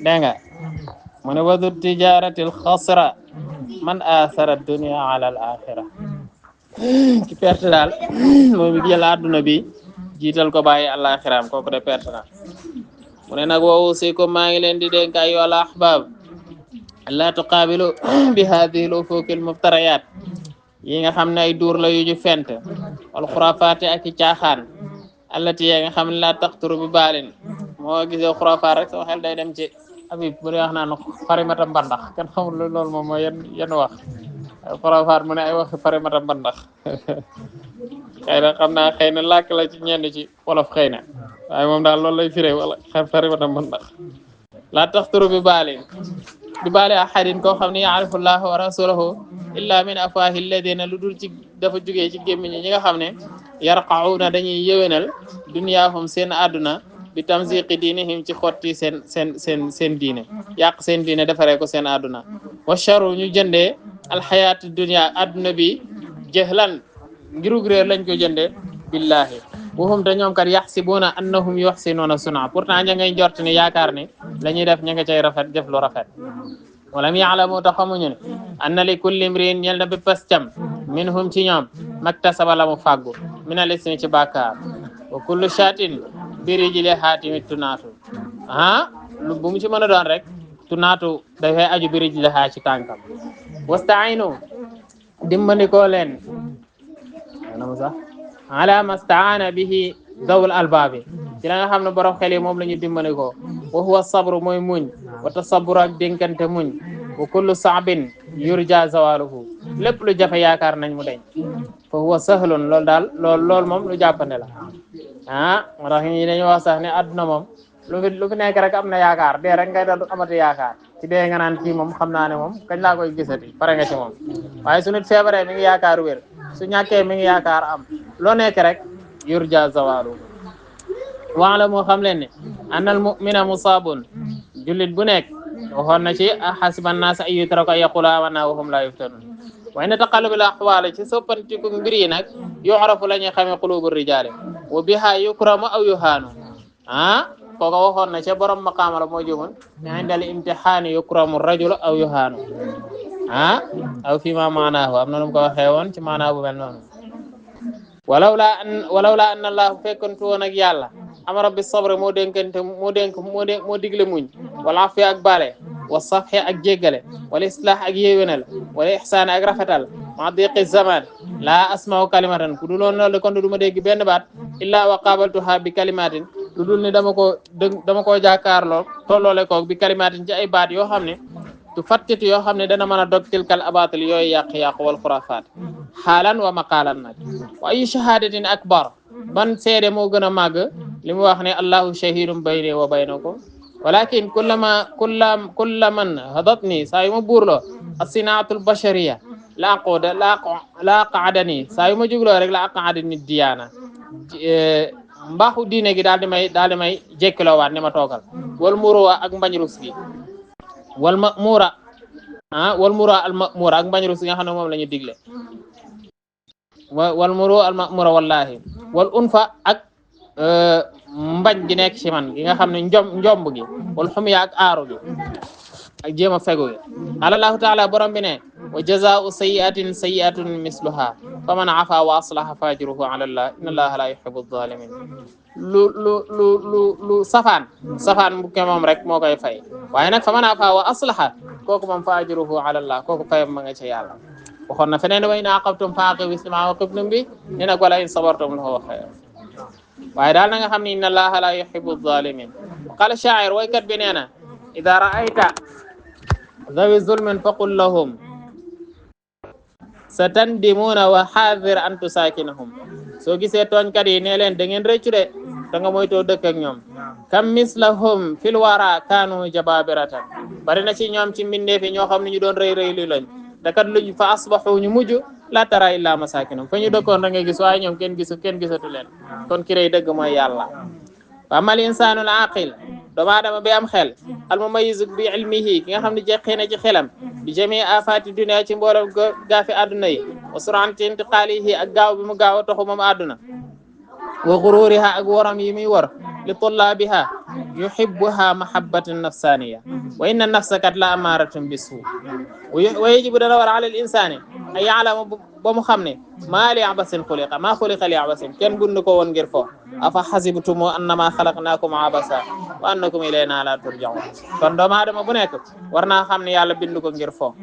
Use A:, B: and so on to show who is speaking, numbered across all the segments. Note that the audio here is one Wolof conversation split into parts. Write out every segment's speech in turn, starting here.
A: dégg nga mu ne wadu tijaratil xasra man athara dunia ala al axira ki perte daal moom mi jël àdduna bi jiital ko bàyyi àlaxiraam kooku de perte na mu ne nag woowu si ko maa ngi leen di dénk ay wal ahbab la tuqaabilu bi hadihi l ufuqil muftariyat yi nga xam ne ay duur la yu ñu fent wal xurafaati ak i caaxaan allati yi nga xam ne la taqturu bi baalin moo gisee xurafaat rek sama xel day dem ci Habib bu dee wax naan farimata mbandax kenn xamul loolu moom mooy yan wax xurafaat mu ne ay waxi farimata mbandax xëy na xam naa xëy na làkk la ci ñenn ci wolof xëy na waaye moom daal loolu lay firé wala farimata mbandax la taqturu bi baali ahadin koo xam ne yaarifu llaha wa rasulahu illa min afwahi alladina lu dul ci dafa jugee ci gémmiñ ñi nga xam ne yarqauna dañuy yëwénal dunyaahum seen àdduna bi tamziqi diinihim ci xotti seen diine yàq seen diine defaree ko seen àdduna wa charu ñu jëndee alxayaatu dunia àdduna bi jëhlan ngirug réer lañ ko jëndee billahi waxum te ñoom kat yaxsibuuna annahum yuxsinuuna suna pourtant ña ngay njort ni yaakaar ni la ñuy def ña nga cay rafet def lu rafet walam yaalamu ta xamuñu ne anna li kulli mriin ñel na bépp cam minhum ci ñoom maktasaba la mu fàggu minal ismi ci bàkkaar wa kullu shatin biri ji le xaatimi tunaatu lu bu mu ci mën a doon rek tunaatu dafay aju biri ji le xaa ci tànkam wastaaynu dimbandikoo leen anam sax ala mastaana bihi dawul albaabi ci la nga xam ne borom xel yi moom la ñu dimbandikoo wa huwa sabru mooy muñ wa tasaburu ak dénkante muñ wa kullu saabin yurja zawaluhu lépp lu jafe yaakaar nañ mu deñ fa huwa sahlun loolu daal loolu moom lu jàppande la moo tax ñi dañuy wax sax ne adduna moom lu fi nekk rek am na yaakaar dee rek ngay dal amati yaakaar ci dee nga naan kii moom xam naa ne moom kañ laa koy gisati pare nga ci moom waaye su nit feebaree mi ngi yaakaar wér su ñàkkee mi ngi yaakaar am loo nekk rek yurja zawaluhu waala moo xam leen ne annal mu'mina musaabun jullit bu nekk waxoon na ci xasiban naas ay yutraku an yaqulu amanna wa hum la yuftanun waaye ne taqallubil ahwaal ci soppantiku mbir yi nag yu'rafu la ñuy xamee qulubu rijaali wa biha yukramu aw yuhaanu kooka waxoon na ca borom maqaama la moo jëmoon indal imtihaani yukramu rajulu aw yuhaanu aw fi ma maanaahu am na lu mu ko waxee woon ci maanaa bu mel noonu walaw laa anna allah fekkontu woon ak yàlla amara bi sabre moo digle muñ wala afiya ak bale wa safxe ak jéggale wala islah ak yéwénal wala ihsaan ak rafetal ma diqi zaman laa asma'u kalimatan ku dul woon loolu kon du ma dégg benn baat illaa wa qabaltuha bi kalimatin lu dul ni dama koo jàkkaarloo tolloole koog bi kalimatin ci ay baat yoo xam ne tu fattitu yoo xam ne dana mën a dog tilkal abatil yooyu yàq wal xurafaat xaalan wa maqaalan nag wa ayu shahadatin akbar ban seede moo gën a màgg li mu wax ne allahu shahidum bayni wa baynakum walakin kulla man hadatni saa yu ma buurloo asinaatul bashariya la aqadani saa yu ma jugloo rek la aqadani diyaana mbaaxu diine gi daal di may jekkiloo waat ne ma toogal wal muruwa ak mbañ rus gi wal ma'mura al ma'mura ak mbañ rus gi nga xam ne moom la ñu digle wal muru al ma'mura wallahi wal unfa ak mbañ gi nekk ci man gi nga xam ne njomb gi wal xumiya ak aaru gi ak jéem a fegu gi alallahu taala borom bi ne wa jazaa'u sayyi'atin misluha faman afa wa aslaha fajruhu ala allah inna allaha la yuhibbu adh-dhalimin lu safaan bu ke moom rek moo koy fay waaye nag faman afa wa aslaha kooku moom fajruhu ala allah kooku fayam ma nga ca yàlla waxoon na feneen wa in aqabtum fa aqibu misla ma aqabtum bi ne nag wala in sabartum lahu khayr waaye daal na nga xam ne inna allaha la yuhibbu adh-dhalimin qala sha'ir waykat bi nee na idha ra'ayta dhawi zulmin faqul lahum satandimuna wa haadhir an tusakinahum soo gisee tooñkat yi nee leen da ngeen rëccu de da nga moytoo dëkk ak ñoom kam mislahum fil wara kaanu jababiratan bari na ci ñoom ci mbindeef yi ñoo xam ne ñu doon rëy lu lañ dakat luñ fa asbahu ñu mujj la tara illa masakinum fa ñu dëkkoon da nga gis waaye ñoom kenn gisatu leen kon ki rëy dëgg mooy yàlla fa amal insanul aqil doomu aadama bi am xel al mumayyiz bi ilmihi ki nga xam ne jeqee na ci xelam bi jami afati dunia ci mboolem gaafi àdduna yi wa sur'ati intiqalihi ak gaaw bi mu gaaw a toxu moom àdduna wa ghururiha ak woram yi muy wor li tullabiha yuhibbuha mahabbatan nafsaniya wa inna nafsa kat la amaratun bisu wa yajibu dana war ala al insani ay ya'lama ba mu xam ne maa li abasin xuliqa maa xuliqa li abasin kenn bund ko woon ngir fo afa xasibtum annama xalaqnaakum abasa wa annakum ilayna la turja'un kon doomu aadama bu nekk war naa xam ne yàlla bind ko ngir fo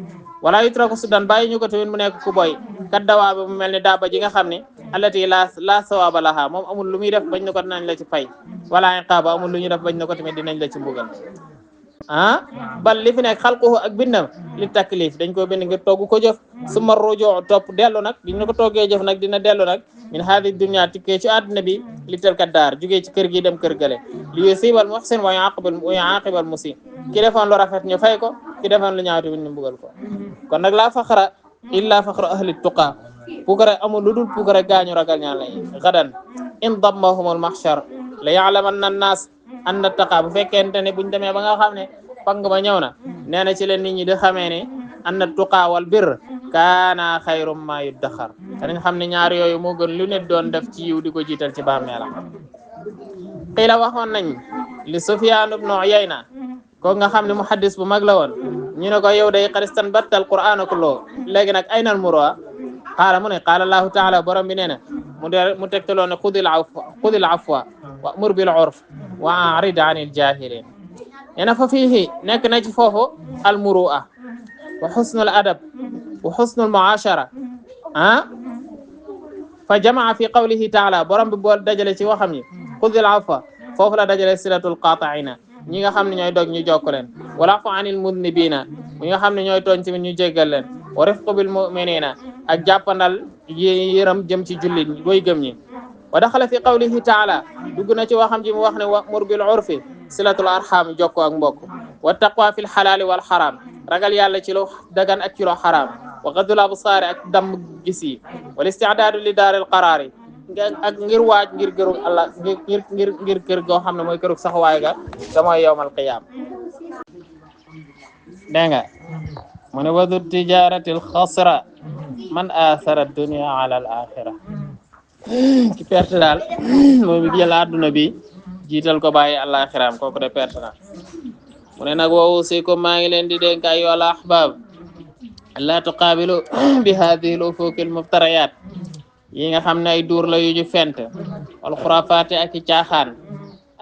A: wala yutraku sudan bàyyi ñu ko tamit mu nekk ku boy kat dawaa bi mu mel ni daaba ji nga xam ne allati la sawaaba laha moom amul lu muy def bañ na ko dinañ la ci fay wala iqaaba amul lu ñu def bañ na ko tamit dinañ la ci mbugal bal li fi nekk xalquhu ak bindam li taklif dañ ko bind ngir togg ko jëf suma rujuu topp dellu nag di ñu ko toggee jëf nag dina dellu nag min haadi dunya tikkee ci àdduna bi li telka daar jugee ci kër gi dem kër gale li yusibal muhsin wa yuaqibal musi ki defoon lu rafet ñu fay ko ki defoon lu ñaaw tamit ñu mbugal ko kon nag laa faxra illa faxru ahli tuqa pukare amul lu dul pukare gaañu ragal ñaan lay gadan in dammahumul mahshar la ya'lamanna an-nas anna taqa bu fekkente ne buñ demee ba nga xam ne pang ba ñëw na nee na ci leen nit ñi di xamee ne anna tuqa wal birr kaana xayrum ma yuddaxar dañ xam ne ñaar yooyu moo gën lu nit doon def ci yiw di ko jiital ci bàmmeelam qiila waxoon nañ li Sufyaan ibn Uyayna ko nga xam ne muhaddis bu mag la woon ñu ne ko yow day xaristan battal qur'aana kullo léegi nag aynal murwa qaala mu ne qaala allahu taala borom bi nee na mu tegtaloo ne xudil afwa wa'mur bil urf wa a'rid anil jahilin nee na fa fiihi nekk na ci foofu al muru'a wa husnul adab wa husnul mu'ashara fa jamaa fi qawlihi taala borom bi bool dajale ci waxam yi xudil afwa foofu la dajale silatul qati'ina ñi nga xam ne ñooy dog ñu jokk leen wala afu anil mudnibina ñi nga xam ne ñooy tooñ tamit ñu jéggal leen wa rifqu bil mu'minina ak jàppandal yëram jëm ci jullit booy gëm ñi wa daxala fi qawlihi taala dugg na ci waxam ji mu wax ne wa'mur bil urfi silatul arham jokko ak mbokk wa taqwa fil xalaali wal xaraam ragal yàlla ci lu dagan ak ci lu xaraam wa gaddul absaari ak damm gis yi wal isti'daadu li daaril qaraari ak ngir waaj ngir këru Allah ngir kër goo xam ne mooy këru saxawaay ga te mooy yawmal qiyaam dégg nga mu ne wadu tijaratil xasra man athara dunya ala al axira ki perte daal moom mi jël àdduna bi jiital ko bàyyi àlaxiraam kooku de perte na mu ne nag woowu si ko maa ngi leen di dénk ay wal ahbab la tuqaabilu bi hadihi al ufuqil muftariyat yi nga xam ne ay duur la yu ñu fent wal xurafaate ak i caaxaan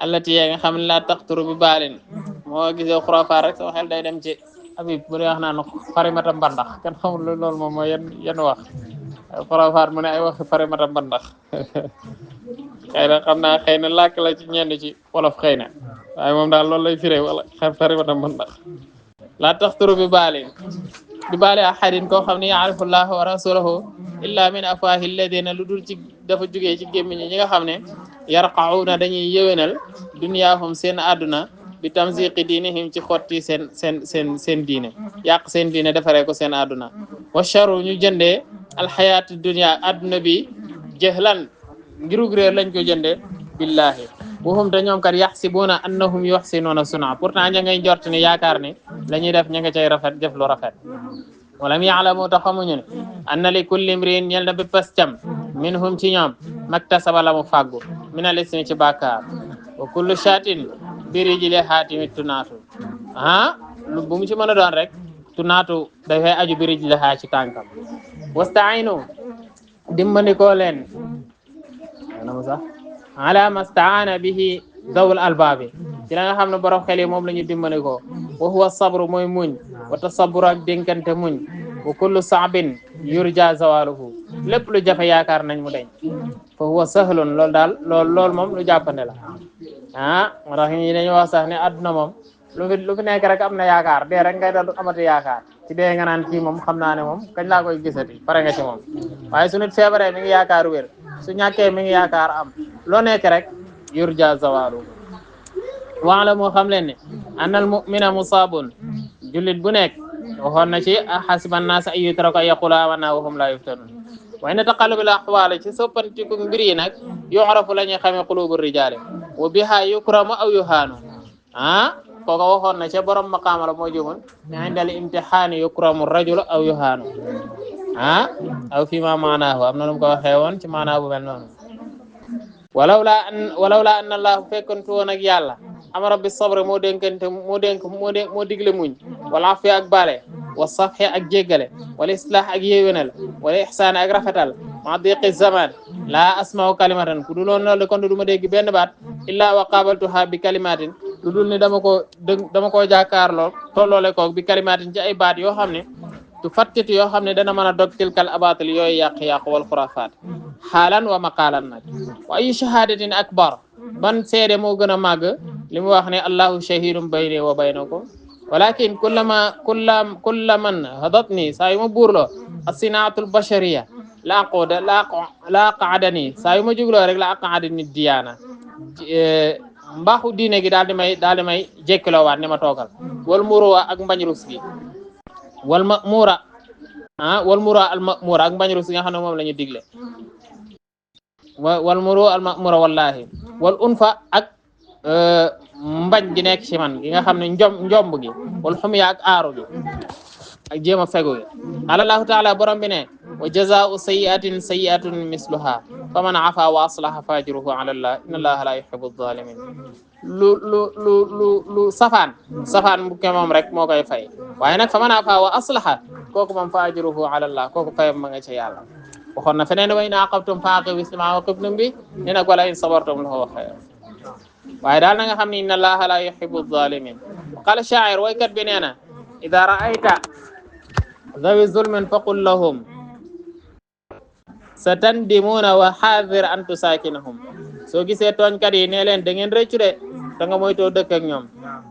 A: allati yi nga xam ne la taqturu bi baalin moo gisee xurafaat rek soo xel day dem ci Habib bu dee wax naan farimata mbandax kenn xamul loolu moom mooy yan wax xurafaat mu ne ay waxi farimata mbandax xëy na xam naa xëy na làkk la ci ñenn ci wolof xëy na waaye moom daal loolu lay firé wala farimata mbandax la taqturu bi baalin bi baali ahadin koo xam ne yaarifu llaha wa rasulahu illa min afwahi alladina lu dul ci dafa jugee ci gémmiñ ñi nga xam ne yarqauna dañuy yëwénal dunyaahum seen àdduna bi tamziqi diinihim ci xotti seen diine yàq seen diine defaree ko seen àdduna wa charu ñu jëndee alxayaatu dunya àdduna bi jëhlan ngirug réer lañ ko jëndee billahi waxum te ñoom kat yaxsibuuna annahum yuxsinuuna suna pourtant ña ngay njort ni yaakaar ni la ñuy def ña nga cay rafet def lu rafet walam yaalamu ta xamuñu ne anna li kulli imriin ñel na béppes cam minhum ci ñoom maktasaba la mu fàggu minal ismi ci bàkkaar wa kullu shatin biri ji le xaatimi tunaatu lu bu mu ci mën a doon rek tunaatu dafay aju biri ji le xaa ci tànkam wastaaynu dimbandikoo leen anam sax ala mastaana bihi zawul albaabi ci la nga xam ne borom xel yi moom la ñu dimbandikoo wa huwa sabru mooy muñ wa tasaburu ak dénkante muñ wa kullu saabin yurja zawaluhu lépp lu jafe yaakaar nañ mu deñ fa huwa sahlun loolu daal loolu moom lu jàppande la moo tax ñi dañuy wax sax ne adduna moom lu fi nekk rek am na yaakaar dee rek ngay doon amati yaakaar ci dee nga naan kii moom xam naa ne moom kañ laa koy gisati pare nga ci moom waaye su nit feebaree mi ngi yaakaar wér su ñàkkee mi ngi yaakaar am loo nekk rek yurja zawaluhu waala moo xam leen ne annal mu'mina musaabun jullit bu nekk waxoon na ci hasiban naas an yutraku an yaqulu amanna wa hum la yuftanun wa inna taqallubil ahwaali ci soppantiku mbir yi nag yu'rafu la ñuy xamee qulubu rijaali wa biha yukramu aw yuhaanu kooka waxoon na ca borom maqaama la moo jëmoon indal imtihaani yukramu rajulu aw yuhaanu aw fi ma maanaahu am na lu mu ko waxee woon ci maanaa bu mel noonu walawla anna allah fekkontu woon ak yàlla amara bi sabre moo dénkante moo digle muñ wal afi ak bale wa safxe ak jéggale wala islah ak yéwénal wala ihsaan ak rafetal ma diqi zaman laa asma'u kalimatan ku dul woon loolu kon du ma dégg benn baat illa wa qabaltuha bi kalimatin lu dul ni dama koo jàkkaarloo tolloole koog bi kalimatin ci ay baat yoo xam ne tu fattitu yoo xam ne dana mën a dog tilkal abatil yooyu yàq-yàq wal xurafaat xaalan wa maqaalan nag wa ayu shahadatin akbar ban seede moo gën a màgg li mu wax ne allahu shahidum bayni wa baynakum walakin kulla man hadatni saa yu ma buurloo asinaatul bashariya la aqaadani saa yu ma jugloo rek la aqaadani diyaana mbaaxu diine gi daal di may jekkiloowaat ne ma toogal wal muruwa ak mbañ rus gi wal ma'mura al ma'mura ak mbañ rus gi nga xam ne moom la ñu digle wal muru al ma'mura wallahi wal unfa ak mbañ gi nekk ci man gi nga xam ne njomb gi wal xumiya ak aaru gi ak jéem a fegu gi alallahu taala borom bi ne wa jazaa'u sayyi'atin sayyi'atun misluha faman afa wa aslaha fajruhu ala allah inna allaha la yuhibbu adh-dhalimin lu safaan bu ke moom rek moo koy fay waaye nag faman afa wa aslaha kooku moom fajruhu ala allah kooku fayam ma nga ca yàlla waxoon na feneen wa in aqabtum fa aqimu misla ma aqabtum bi ne nag wala in sabartum lahu khayr waaye daal na nga xam ne inna allaha la yuhibbu adh-dhalimin qala sha'ir waykat bi nee na idha ra'ayta dhawi zulmin faqul lahum satandimuna wa hadir an tusakinahum soo gisee tooñkat yi nee leen da ngeen rëccu de da nga moytoo dëkk ak ñoom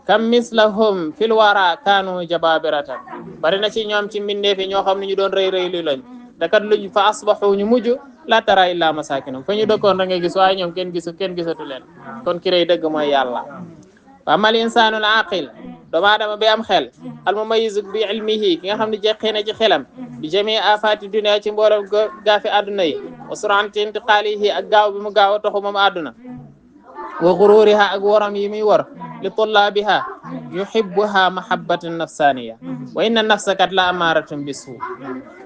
A: kam mislahum fil wara kanu jababiratan bari na ci ñoom ci mbindeef yi ñoo xam ne ñu doon rëy lu lañ dakat luñ fa asbahu ñu mujj la tara illa masakinum fa ñu dëkkoon da ngay gis waaye ñoom kenn gisatu leen kon ki rëy dëgg mooy yàlla wa amal insanul aqil doomu aadama bi am xel al mumayyiz bi ilmihi ki nga xam ne jeexee na ci xelam bi jami afati dunya ci mboolem gaafi àdduna yi wa sur'ati intiqalihi ak gaaw bi mu gaaw a toxu moom àdduna wa ghururiha ak waram yi muy war li tullabiha yuhibbuha mahabbatan nafsaniya wa inna nafsakat la amaratun bisu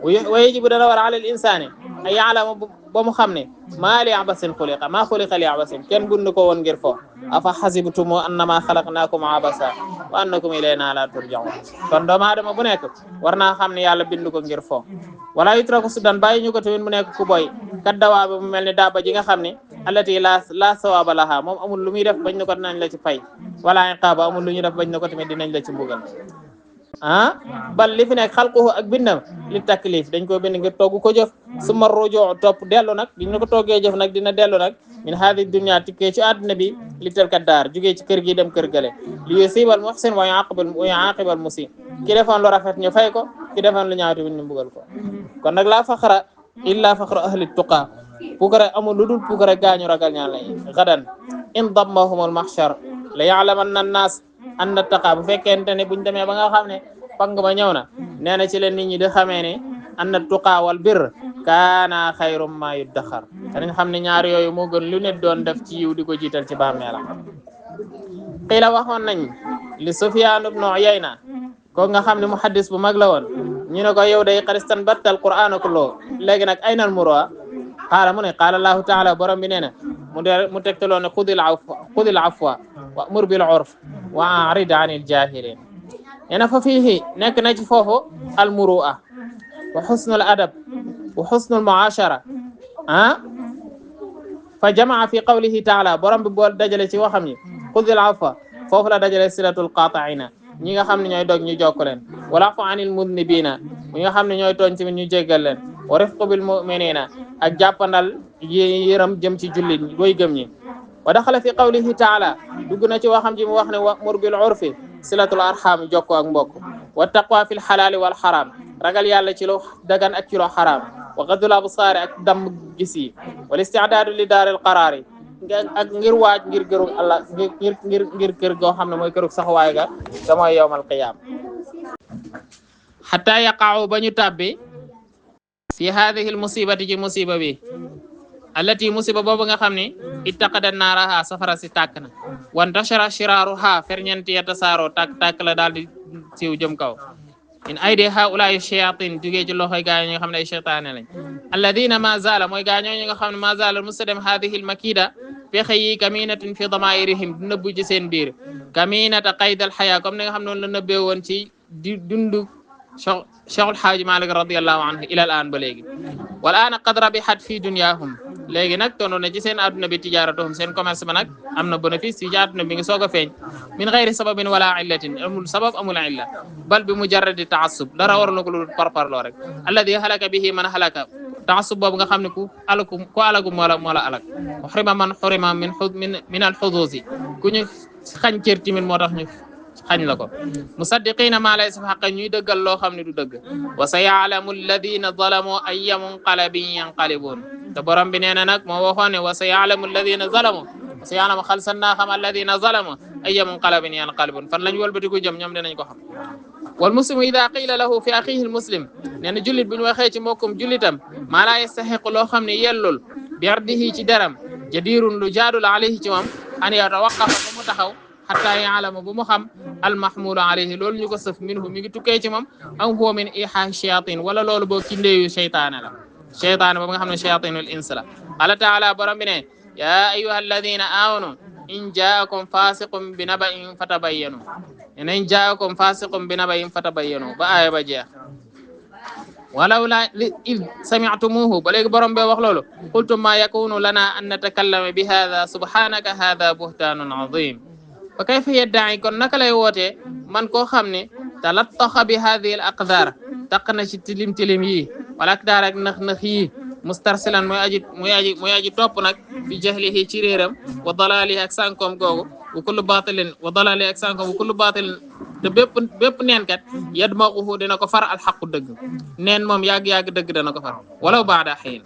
A: wa yajibu dana war ala al insani ay ya'lama ba mu xam ne maa li abasin xuliqa maa xuliqa li abasin kenn bund ko woon ngir fo afa xasibtum annama xalaqnaakum abasa wa annakum ilayna la turja'un kon doomu aadama bu nekk war naa xam ne yàlla bind ko ngir fo wala yutraku sudan bàyyi ñu ko tamit mu nekk ku boy kat dawaa bi mu mel ni daaba ji nga xam ne allati la sawaba laha moom amul lu muy def bañ na ko dinañ la ci fay wala iqaaba amul lu ñu def bañ na ko tamit dinañ la ci mbugal bal li fi nekk xalquhu ak bindam li taklif dañ ko bind ngir togg ko jëf suma rujuu topp dellu nag diñ na ko toggee jëf nag dina dellu nag min hadi dunya tikkee ci àdduna bi li telka daar jugee ci kër gi dem kër gale li yusibal muhsin wa yuaqibal musi ki defoon lu rafet ñu fay ko ki defoon lu ñaaw tamit ñu mbugal ko kon nag la faxra illa faxru ahli tuqa pugare amul lu dul pugare gaañu ragal ñaan lay gadan in dammahumul mahshar la ya'lamanna an-nas anna taqa bu fekkente ne buñ demee ba nga xam ne pang ba ñëw na nee na ci leen nit ñi di xamee ne anna tuqa wal birr kaana xayrum ma yuddaxar dañ xam ne ñaar yooyu moo gën lu nit doon def ci yiw di ko jiital ci bàmmeelam qiila waxoon nañ li Sufyaan ibnu Uyayna ko nga xam ne muhaddis bu mag la woon ñu ne ko yow day xaristan battal qur'aana kullu léegi nag aynal murwa qaala mu ne qaala allahu taala borom bi nee na mu tegtaloo ne xudil afwa wa'mur bil urf wa a'rid anil jahilin nee na fa fiihi nekk na ci foofu al muru'a wa husnul adab wa husnul mu'ashara fa jamaa fi qawlihi taala borom bi bool dajale ci waxam yi xudil afwa foofu la dajale silatul qati'ina ñi nga xam ne ñooy dog ñu jokk leen wala afu anil mudnibina ñi nga xam ne ñooy tooñ tamit ñu jéggal leen wa rifqu bil mu'minina ak jàppandal yëram jëm ci jullit boy gëm ñi wa daxala fi qawlihi taala dugg na ci waxam ji mu wax ne wa'mur bil urfi silatul arham jokko ak mbokk wa taqwa fil halali wal haram ragal yàlla ci lu dagan ak ci lu haram wa ghadul absar ak dam gis yi wal isti'dadu li daaril qaraari ak ngir waaj ngir këru Allah ngir kër goo xam ne mooy këru saxwaay ga te mooy yawmal qiyaam hatta yaqa'u ba ñu tàbbi fi hadhihi al musibati ci musiba bi allati musiba boobu nga xam ne ittaqada naaraha safara si tàkk na wan tashara shiraaruha ferñeent ya tasaaroo tàkk la daal di siiw jëm kaw in aydi haula'i shayatin jugee ci loxoy gaa ñi nga xam ne ay shaytaane lañ alladina ma zala mooy gaa ñooñu nga xam ne ma zala musta dem hadhihi al makida pexe yi kaminatin fi damairihim du nëbbu ci seen biir kaminata qaydal xayaa comme ni nga xam noonu la nëbbee woon ci di dundu Cheikhul Xaaji Malik radiyallahu anhu ila al an ba léegi wal aana qad rabihat fi dunyahum léegi nag tono na ci seen adduna bi tijaaratuhum seen commerce ba nag am na bénéfice ci adduna bi ngi soog a feeñ min gayri sababin wala illatin amul sabab amul illa bal bi mujarradi taassub dara war na ko lu parparloo rek alladi halaka bihi man halaka taassub boobu nga xam ne ku alagu moo la alak xurima man xurima min al xuduusi ku ñu xañ cër timit moo tax ñu xañ la ko musaddiqina ma laysa fi xaqa ñuy dëggal loo xam ne du dëgg wa sa yaalamu alladina zalamu ayya munqalabin yanqalibun te borom bi nee na nag moo waxoon ne wa sa yaalamu alladina zalamu wa sa yaalamu xalsan naa xam alladina zalamu ayya munqalabin yanqalibun fan lañ wëlbatiku jëm ñoom dinañ ko xam wal muslimu ida qila lahu fi axihi al muslim nee na jullit bu ñu waxee ci mbokkum jullitam maa laa yastaxiqu loo xam ne yellul bi ardihi ci deram jadirun lu jaadul alayhi ci moom an yatawaqafa ba mu taxaw xataa yaalama bu mu xam almahmulu alayhi loolu ñu ko sëf minhu mi ngi tukkee ci moom aw huwa min ihaa shayatin wala loolu boo ci ndeeyu seytaane la seytaane boobu nga xam ne shayatinul ins la qala taala borom bi ne ya ayuha alladina amanu in jaakum fasiqum bi naba'in fatabayyanu in jaakum fasiqum bi naba'in fatabayyanu ba aaya ba jeex walaw la id sami'tumuhu ba léegi borom bee wax loolu qultum ma yakunu lana an natakallama bi hadha subhanaka hadha buhtanun azim fa kayfa yadda'i kon naka lay wootee man koo xam ne talattaxa bi hadhihi al aqdar taq na ci tilim yi wala aqdar ak nax yi mustarsilan muy aji topp nag bi jahlihi ci réeram wa dalalihi ak sànkoom googu wa kullu batilin te bépp neen kat yadmaquhu dina ko far alxaqu dëgg neen moom yàgg dëgg dana ko far walaw baada xiin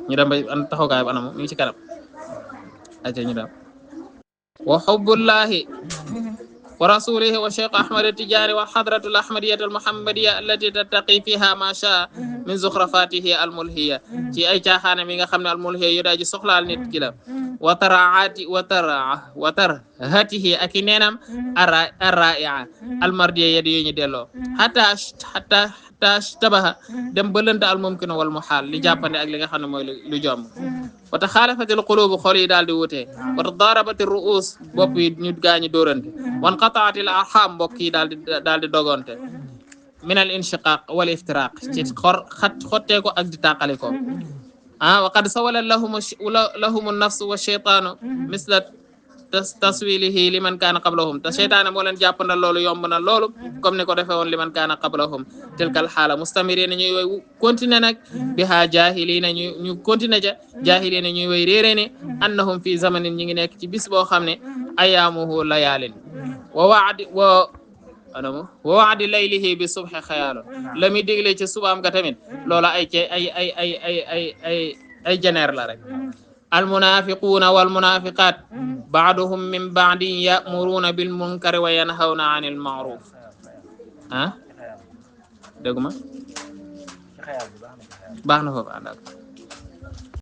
A: ñu dem ba an taxawkaay ba anam mi ngi ci kanam aca ñu dem wa hubbullahi wa rasulihi wa cheikh ahmad atijani wa hadratul ahmadiyat almuhammadiya allati tattaqi fiha ma shaa min zuxrafatihi almulhiya ci ay caaxaane mi nga xam ne almulhiya yu daa ji soxlaal nit ki la wa tarhatihi ak i neenam arraia almardiya yadi yu ñu delloo hatta tabaha dem ba lënt al mumkinu wal muhaal li jàppande ak li nga xam ne mooy lu jomb wa taxaalafatil qulubu xol yi daal di wutee wa tadaarabatir ruus bopp yi ñu gaañi dóorante wan qataatil arham mbokk yi daal di dogonte min al inshiqaq wal iftiraq ci xotteeko ak di tàqali ko wa qad sawala lahum nafsu wa shaytaanu misla taswilihi liman kaana qablahum te seytaane moo leen jàpp na loolu yomb na loolu comme ni ko defee woon liman kaana qablahum tilkal xaala mustamirina ñuy woy continuer nag biha jahilina ñu continuer ja jahilina ñuy woy réeré ne annahum fi zamanin ñi ngi nekk ci bis boo xam ne ayaamuhu layaalin wa waadi laylihi bi subhi xayaalun la muy digle ci subaam ga tamit loola ay jeneer la rek almunafiquuna walmunafiqat baaduhum min baadin ya'muruna bilmunkari wa yanhawna anil ma'ruf dégg ma baax na foofu àndak